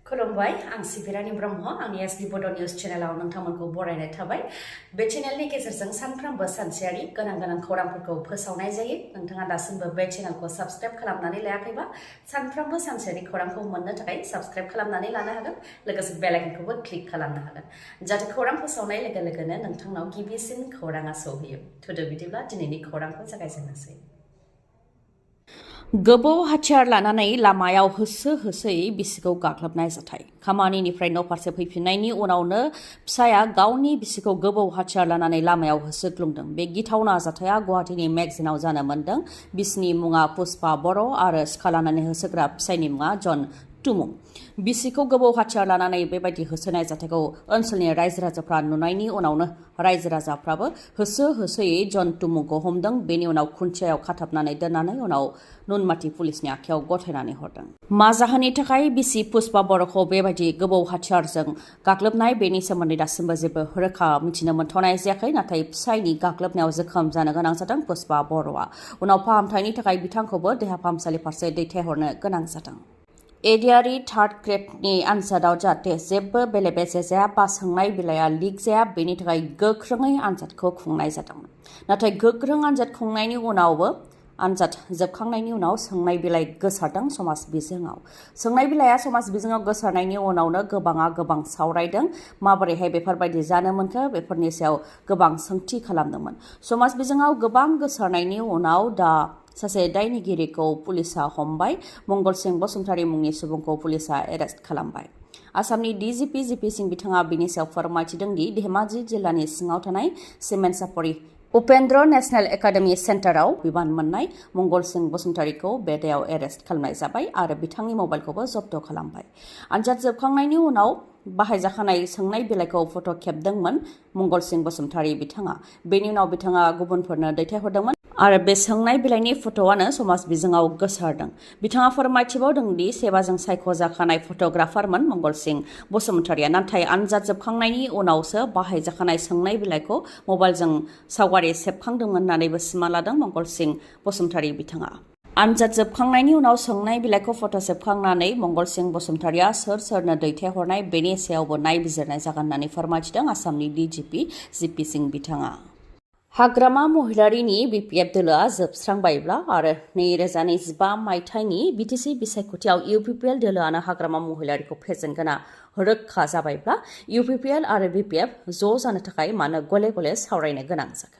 खुलुमबाय आं सिबि रानि ब्रह्म आंनि एसबि बड' निउज चेनेलाव नोंथांमोनखौ बरायनाय थाबाय बे चेनेलनि गेजेरजों सानफ्रोमबो सानसेयारि गोनां खौरांफोरखौ फोसावनाय जायो नोंथाङा दासिमबो बे चेनेलखौ साबस्क्राइब खालामनानै लायाखैबा सानफ्रोमबो सानसेयारि खौरांखौ मोननो थाखाय साबस्क्राइब खालामनानै लानो हागोन लोगोसे बेल आइकनखौबो क्लिक खालामनो हागोन जाहाथे खौरां फोसावनाय लोगो लोगोनो नोंथांनाव गिबिसिन खौराङा सौहैयो थुदो बिदिब्ला दिनैनि खौरांखौ जागायजेननोसै गोबाव हाथियार लानानै लामायाव होसो होसोयै बिसिखौ गाग्लोबनाय जाथाय खामानिनिफ्राय न' फारसे फैफिननायनि उनावनो फिसाया गावनि बिसिखौ गोबाव हाथियार लानानै लामायाव होसोग्लुंदों बे गिथावना जाथाया गुवाहाटीनि मेगजिनाव जानो मोन्दों बिसिनि मुङा पुष्पा बर' आरो सिखा लानानै होसोग्रा फिसायनि मुङा जन टुमुं बिसिखौ गोबाव हाथियार लानानै बेबायदि होसोनाय जाथायखौ ओनसोलनि रायजो राजाफ्रा नुनायनि उनावनो रायजो राजाफ्राबो होसो होसोयै जन टुमुंखौ हमदों बेनि उनाव खुन्थियायाव खाथाबनानै दोननानै उनाव नुनमाथि पुलिसनि आखायाव गथायनानै हरदों मा जाहोननि थाखाय बिसि पुष्पा बर'खौ बेबायदि गोबाव हाथियारजों गाग्लोबनाय बेनि सोमोन्दै दासिमबो जेबो रोखा मिथिनो मोनथ'नाय जायाखै नाथाय फिसायनि गाग्लोबनायाव जोखोम जानो गोनां जादों पुष्पा बर'आ उनाव फाहामथायनि थाखाय बिथांखौबो देहा फाहामसालि फारसे दैथायहरनो गोनां जादों एडियारि थार्ड ग्रेडनि आनजादाव जाहाथे जेबो बेले बेजे जाया बा सोंनाय बिलाइया लिक जाया बेनि थाखाय गोख्रोङै आनजादखौ खुंनाय जादोंमोन नाथाय गोख्रों आनजाद खुंनायनि उनावबो आनजाद जोबखांनायनि उनाव सोंनाय बिलाइ गोसारदों समाज बिजोङाव सोंनाय बिलाइया समाज बिजोङाव गोसारनायनि उनावनो गोबां सावरायदों माबोरैहाय बेफोरबायदि जानो मोनखो बेफोरनि सायाव गोबां सोंथि खालामदोंमोन समाज बिजोङाव गोबां गोसारनायनि उनाव दा सासे दायनिगिरिखौ पुलिसा हमबाय मंगल सिं बसुमतारी मुंनि सुबुंखौ पुलिसा एरेस्ट खालामबाय आसामनि डिजिपि जिपि सिं बिथाङा बिनि सायाव फोरमायथिदों दि धेमाजि जिल्लानि सिङाव थानाय सिमेन्ट सापरि उपेन्द्र नेशनेल एकाडेमि सेन्टाराव बिबान मोननाय मंगल सिं बसुमतारीखौ बे दायाव एरेस्ट खालामनाय जाबाय आरो बिथांनि मबाइलखौबो जब्द खालामबाय आनजाद जोबखांनायनि उनाव बाहायजाखानाय सोंनाय बिलाइखौ फट' खेबदोंमोन मंगल सिं बसुमतारी बिथाङा बेनि उनाव बिथाङा गुबुनफोरनो दैथायहरदोंमोन आरो बे सोंनाय बिलाइनि फट'आनो समाज बिजोङाव गोसारदों बिथाङा फोरमायथिबावदों दि सेबाजों सायख'जाखानाय फट'ग्राफारमोन मंगल सिं बसुमतारीया नाथाय आनजाद जोबखांनायनि उनावसो बाहायजाखानाय सोंनाय बिलाइखौ मबाइलजों सावगारि सेबखांदोंमोन होननानैबो सिमा लादों मंगल सिं बसुमतारी बिथाङा आनजाद जोबखांनायनि उनाव सोंनाय बिलाइखौ फट' सेबखांनानै मंगल सिं बसुमतारीया सोरनो दैथायहरनाय बेनि सायावबो नायबिजिरनाय जागोन होननानै फोरमायथिदों आसामनि डिजिपि जिपि सिं बिथाङा हाग्रामा महिलारीनि बिपिएफ दोलोआ जोबस्रांबायब्ला आरो 2025 मायथाइनि बिटिसि बिसायख'थियाव UPPL दोलोआनो हाग्रामा महिलारीखौ फेजेनगोना रोखा जाबायब्ला UPPL आरो बिपिएफ ज' जानो थाखाय मानो गले गले सावरायनो गोनां जाखो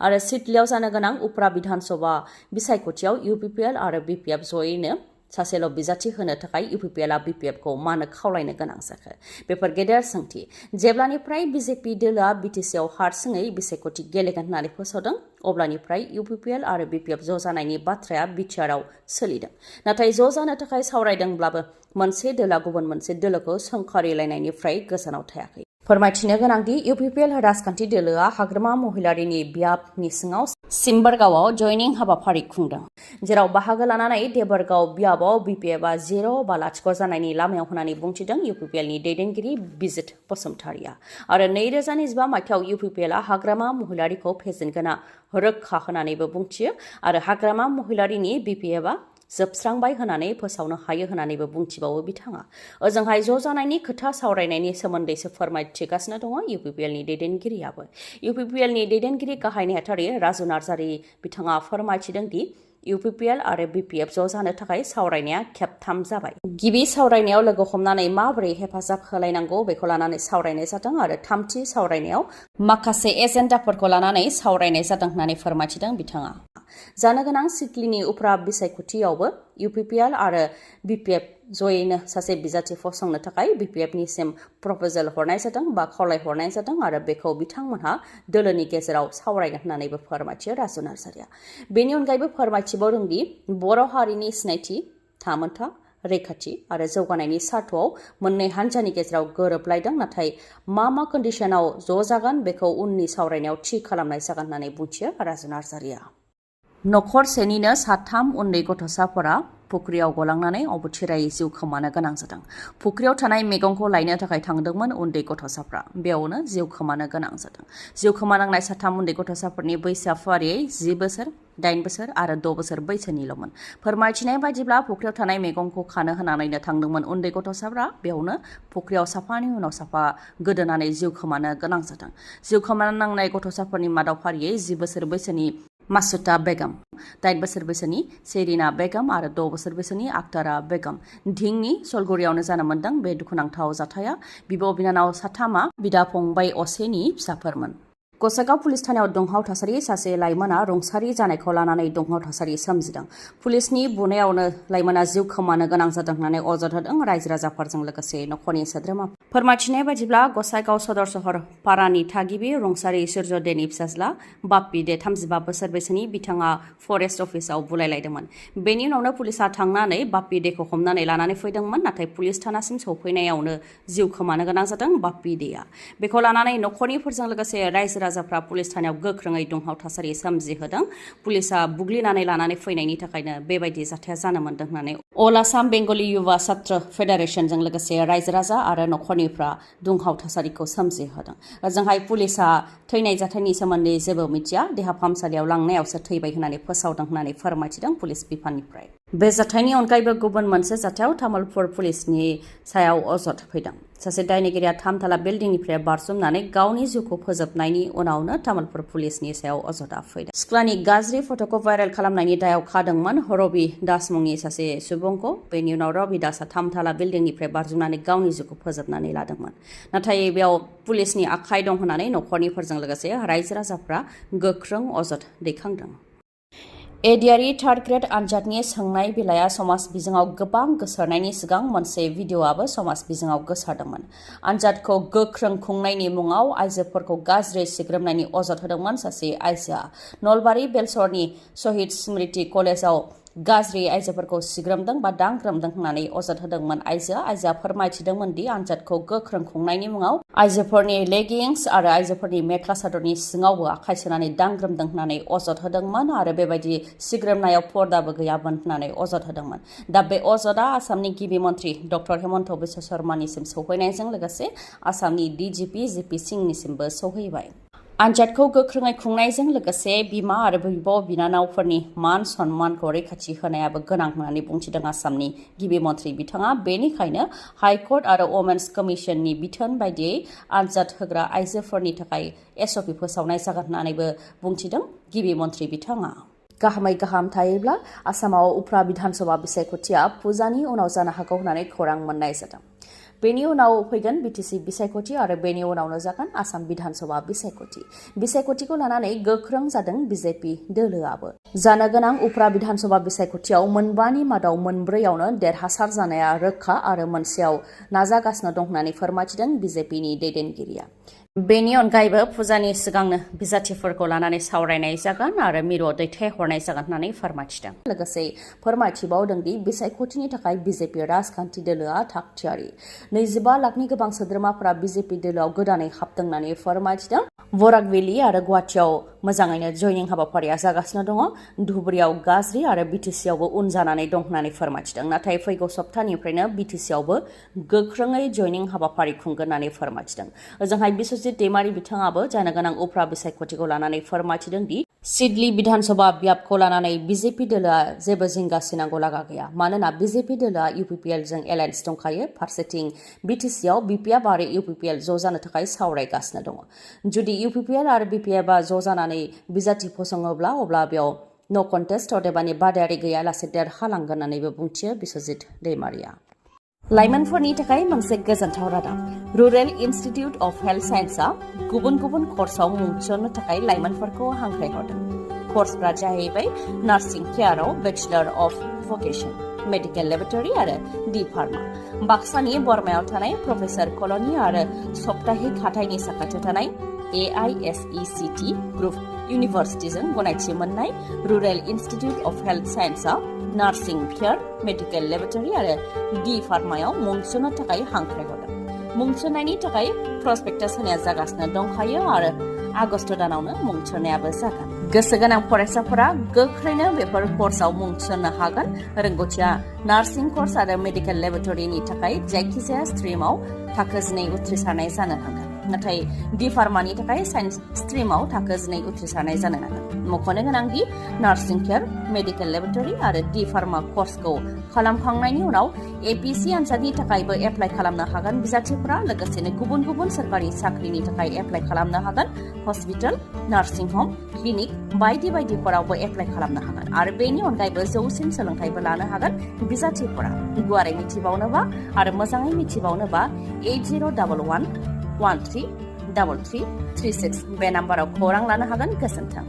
आरो सिडलियाव जानो गोनां उप्रा बिधानसभा बिसायख'थियाव UPPL आरो बिपिएफ जयैनो सासेल' बिजाथि होनो थाखाय UPPLआ बिपिएफखौ मानो खावलायनो गोनां जाखो बेफोर गेदेर सोंथि जेब्लानिफ्राय बिजेपि दोलोआ बिटिसिआव हारसिङै बिसायख'थि गेलेगोन होननानै फोसावदों अब्लानिफ्राय UPPL आरो बिपिएफ ज' जानायनि बाथ्राया बिटिआरआव सोलिदों नाथाय ज' जानो थाखाय सावरायदोंब्लाबो मोनसे दोला गुबुन मोनसे दोलोखौ सोंखारिलायनायनिफ्राय गोजानाव थायाखै फोरमायथिनो गोनांदि UPPL राजखान्थि दोलोआ हाग्रामा महिलारीनि बियाबनि सिङाव सिम्बरगावआव जयनिं हाबाफारि खुंदों जेराव बाहागो लानानै देबरगाव बियाबाव बिपिएफआ 0-0 जानायनि लामायाव होननानै बुंथिदों UPPLनि दैदेनगिरि बिजित बसुमतारीया आरो 2025 मायथाइयाव UPPLआ हाग्रामा महिलारीखौ फेजेनगोना रोखा होननानैबो बुंथियो आरो हाग्रामा महिलारीनि बिपिएफआ जोबस्रांबाय होननानै फोसावनो हायो होननानैबो बुंथिबावो बिथाङा ओजोंहाय ज' जानायनि खोथा सावरायनायनि सोमोन्दैसो फोरमायथिगासिनो दङ UPPLनि दैदेनगिरियाबो UPPLनि दैदेनगिरि गाहाय नेहाथारि राजु नार्जारि बिथाङा फोरमायथिदों दि UPPL आरो बिपिएफ ज' जानो थाखाय सावरायनाया खेबथाम जाबाय गिबि सावरायनायाव लोगो हमनानै माबोरै हेफाजाब होलायनांगौ बेखौ लानानै सावरायनाय जादों आरो थामथि सावरायनायाव माखासे एजेन्डाफोरखौ लानानै सावरायनाय जादों होननानै फोरमायथिदों बिथाङा जानो गोनां सिडलीनि उफ्रा बिसायख'थियावबो UPPL आरो बिपिएफ जयैनो सासे बिजाथि फसंनो थाखाय बिपिएफनिसिम प्रप'जेल हरनाय जादों बा खावलायहरनाय जादों आरो बेखौ बिथांमोनहा दोलोनि गेजेराव सावरायगोन होननानैबो फोरमायथियो राजु नार्जारिया बेनि अनगायैबो फोरमायथिबावदों दि बर' हारिनि सिनायथि थामोनथा रैखाथि आरो जौगानायनि सार्थआव मोननै हान्जानि गेजेराव गोरोबलायदों नाथाय मा कन्डिशनाव ज' जागोन बेखौ उननि सावरायनायाव थि खालामनाय जागोन होननानै बुंथियो राजु नार्जारिया नखरसेनिनो 3 उन्दै गथ'साफोरा फुख्रियाव गलांनानै अबथिरायै जिउ खोमानो गोनां जादों। फुख्रियाव थानाय मैगंखौ लायनो थाखाय थांदोंमोन उन्दै गथ'साफ्रा, बेयावनो जिउ खोमानो गोनां जादों। जिउ खोमानांनाय 3 उन्दै गथ'साफोरनि बैसोआ फारियै 10 बोसोर, 8 बोसोर आरो 6 बोसोर बैसोनिल'मोन। फोरमायथिनाय बायदिब्ला फुख्रियाव थानाय मैगंखौ खानो होनानैनो थांदोंमोन उन्दै गथ'साफ्रा, बेयावनो फुख्रियाव साफानि उनाव साफा गोदोनानै जिउ खोमानो गोनां जादों। जिउ खोमानांनाय गथ'साफोरनि मादाव फारियै 10 बोसोर बैसोनि मासुता बेगम, 8 बोसोर बैसोनि सेरिना बेगम आरो 6 बोसोर बैसोनि आक्तारा बेगम। धिंनि सलगुरियावनो जानो मोन्दों बे दुखुनांथाव जाथाया। बिब' बिनानाव 3 बिदा फंबाय असेनि फिसाफोरमोन। गसाइगाव पुलिस थानायाव दुंहाव थासारि, सासे लाइमोना रुंसारि जानायखौ लानानै दुंहाव थासारि सोमजिदों। पुलिसनि बुनायावनो लाइमोना जिउ खोमानो गोनां जादों होननानै अजद होदों रायजो राजाफोरजों लोगोसे नखरनि सोद्रोमा। फोरमायथिनाय बायदिब्ला गसाइगाव सदर सहर पारानि थागिबि रुंसारि सूर्य देनि फिसाज्ला बाप्पी दे 35 बोसोर बैसोनि बिथाङा फरेस्ट अफिसाव बुलायलायदोंमोन। बेनि उनावनो पुलिसा थांनानै बाप्पी देखौ हमनानै लानानै फैदोंमोन, नाथाय पुलिस थानासिम सौफैनायावनो जिउ खोमानो गोनां जादों बाप्पी देआ। बेखौ लानानै नखरनिफोरजों लोगोसे रायजो राजाफ्रा पुलिस थानायाव गोख्रोङै दुंहाव थासारि सोमजिहोदों। पुलिसा बुग्लिनानै लानानै फैनायनि थाखायनो बेबायदि जाथाया जानो मोन्दों होननानै अल आसाम बेंगलि युवा छात्र फेडारेशनजों लोगोसे रायजो राजा आरो नखरनिफ्रा दुंहाव थासारिखौ सोमजिहोदों। ओजोंहाय पुलिसा थैनाय जाथायनि सोमोन्दै जेबो मिथिया, देहा फाहामसालियाव लांनायावसो थैबाय होननानै फोसावदों होननानै फोरमायथिदों पुलिस बिफाननिफ्राय। बे जाथायनि अनगायैबो गुबुन मोनसे जाथायाव तामुलपुर पुलिसनि सायाव अजद फैदों। सासे दायनिगिरिया 3 थाला बिल्डिंनिफ्राय बारजुमनानै गावनि जिउखौ फोजोबनायनि उनावनो तामुलपुर पुलिसनि सायाव अजदआ फैदों। सिख्लानि गाज्रि फट'खौ भाइरेल खालामनायनि दायाव खादोंमोन रबि दास मुंनि सासे सुबुंखौ। बेनि उनाव रबि दासआ 3 थाला बिल्डिंनिफ्राय बारजुमनानै गावनि जिउखौ फोजोबनानै लादोंमोन। नाथाय बेयाव पुलिसनि आखाइ दं होननानै नखरनिफोरजों लोगोसे रायजो राजाफ्रा गोख्रों अजद दैखांदों। एडिआरइ 3rd ग्रेड आनजादनि सोंनाय बिलाइया समाज बिजोङाव गोबां गोसारनायनि सिगां मोनसे भिडिअ'आबो समाज बिजोङाव गोसारदोंमोन। आनजादखौ गोख्रों खुंनायनि मुङाव आइजोफोरखौ गाज्रि सिग्रोमनायनि अजद होदोंमोन सासे आइजोआ। नलबारि बेलसरनि शहीद स्मृति कलेजाव गाज्रि आइजोफोरखौ सिग्रोमदों बा दांग्रोमदों होननानै अजद होदोंमोन आइजोआ फोरमायथिदोंमोन दि आनजादखौ गोख्रों खुंनायनि मुङाव आइजोफोरनि लेगिंस आरो आइजोफोरनि मेख्ला सादरनि सिङावबो आखाइ सोनानै दांग्रोमदों होननानै अजद होदोंमोन आरो बेबायदि सिग्रोमनायाव पर्दाबो गैयामोन होननानै अजद होदोंमोन। दा बे अजदआ आसामनि गिबि मन्त्रि डक्टर हेमन्त बिश्व शर्मानिसिम सौहैनायजों लोगोसे आसामनि डिजिपि जिपि सिंहनिसिमबो सौहैबाय। आनजादखौ गोख्रोङै खुंनायजों लोगोसे बिमा आरो बिब' बिनानावफोरनि मान सन्मानखौ रैखाथि होनायाबो गोनां होननानै बुंथिदों आसामनि गिबि मन्त्रि बिथाङा। बेनिखायनो हाइकर्ट आरो वमेन्स कमिसननि बिथोन बायदियै आनजाद होग्रा आइजोफोरनि थाखाय एसअपि फोसावनाय जागोन होननानैबो बुंथिदों गिबि मन्त्रि बिथाङा। गाहामै गाहाम थायोब्ला आसामाव उफ्रा बिधानसभा बिसायख'थिया फुजानि उनाव जानो हागौ होननानै खौरां मोननाय जादों। बेनि उनाव फैगोन बिटिसि बिसायख'थि आरो बेनि उनावनो जागोन आसाम बिधानसभा बिसायख'थि। बिसायख'थिखौ लानानै गोख्रों जादों बिजेपि दोलोआबो। जानो गोनां उफ्रा बिधानसभा बिसायख'थियाव 4नि मादाव 4यावनो देरहासार जानाया रोखा आरो मोनसेयाव नाजागासिनो दं होननानै फोरमायथिदों बिजेपिनि दैदेनगिरिया। बेनि अनगायैबो फुजानि सिगांनो बिजाथिफोरखौ लानानै सावरायनाय जागोन आरो मिरुआव दैथायहरनाय जागोन होननानै फोरमायथिदों। लोगोसे फोरमायथिबावदों दि बिसायख'थिनि थाखाय बिजेपि राजखान्थि दोलोआ थागथियारि। 25 लाखनि गोबां सोद्रोमाफोरा बिजेपि दोलोआव गोदानै हाबदों होननानै फोरमायथिदों। बराकभेलि आरो गुवाहाटियाव मोजाङैनो जयनिं हाबाफारिया जागासिनो दङ। धुबुरियाव गाज्रि आरो बिटिसियावबो उन जानानै दं होननानै फोरमायथिदों। नाथाय फैगौ सप्तानिफ्रायनो बिटिसियावबो गोख्रोङै जयनिं हाबाफारि खुंगोन होननानै फोरमायथिदों। ओजोंहाय बिश्वजित दैमारि बिथाङाबो जानो गोनां उफ्रा बिसायख'थिखौ लानानै फोरमायथिदों दि सिडली बिधानसभा बियाबखौ लानानै बिजेपि दोलोआ जेबो जिंगासिनांगौ लागा गैया। मानोना बिजेपि दोलोआ UPPL जों एलायन्स दंखायो। फारसेथिं बिटिसियाव बिपिएफ आरो UPPL ज' जानो थाखाय सावरायगासिनो दङ। जुदि UPPL आरो बिपिएफआ ज' जानानै बिजाथि फसङोब्ला अब्ला बेयाव न' कन्टेस्ट अदेबानि बादायारि गैयालासे देरहालांगोन होननानैबो बुंथियो बिश्वजित दैमारिया। लाइमोनफोरनि थाखाय मोनसे गोजोनथाव रादाब। रुरेल इनस्टिट्यूट अफ हेल्थ साइन्सआ गुबुन गुबुन कर्सआव मुं थिसननो थाखाय लाइमोनफोरखौ हांख्रायहरदों। कर्सफोरा जाहैबाय नार्सिं केयाराव bachelor of vocation, medical laboratory आरो डि फार्मा। बाक्सानि बरमायाव थानाय प्रफेसर कल'नि आरो सप्ताहिक हाथाइनि साखाथियाव थानाय AISECT ग्रुप इउनिभार्सिटिजों गनायथि मोननाय रुरेल इनस्टिट्यूट अफ हेल्थ साइन्सआ नार्सिं केयार, मेडिकेल लेबरेटरी आरो डि फार्मायाव मुं थिसननो थाखाय हांख्रायहरदों। मुं थिसननायनि थाखाय प्रसपेक्टास होनाया जागासिनो दंखायो आरो आगस्ट दानावनो मुं थिसननायाबो जागोन। गोसो गोनां फरायसाफोरा गोख्रैनो बेफोर कर्सआव मुं थिसननो हागोन। रोंग'थिया नार्सिं कर्स आरो मेडिकेल लेबरेटरिनि थाखाय जायखिजाया स्ट्रिमाव थाखो 12 उथ्रिसारनाय जानो नांगोन। नाथाय डि फार्मानि थाखाय साइन्स स्ट्रिमाव थाखो 12 उथ्रिसारनाय जानो नांगोन। मख'नो गोनांदि नार्सिं केयार, मेडिकेल लेबरेटरि आरो डि फार्मा कर्सखौ खालामखांनायनि उनाव एपिसि आनजादनि थाखायबो एप्लाइ खालामनो हागोन बिजाथिफोरा। लोगोसेनो गुबुन गुबुन सोरखारि साख्रिनि थाखाय एप्लाइ खालामनो हागोन। हस्पिटाल, नार्सिं हम, क्लिनिक बायदि बायदिफोरावबो एप्लाइ खालामनो हागोन आरो बेनि अनगायैबो जौसिन सोलोंथाइबो लानो हागोन बिजाथिफोरा। गुवारै मिथिबावनोबा आरो मोजाङै मिथिबावनोबा 8011133336 बे नाम्बाराव खौरां लानो हागोन। गोजोन्थों।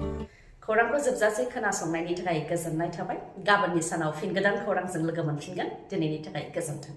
खौरांखौ जोबजासे खोनासंनायनि थाखाय गोजोननाय थाबाय। गाबोननि सानाव फिन गोदान खौरांजों लोगो मोनफिनगोन। दिनैनि थाखाय गोजोन्थों।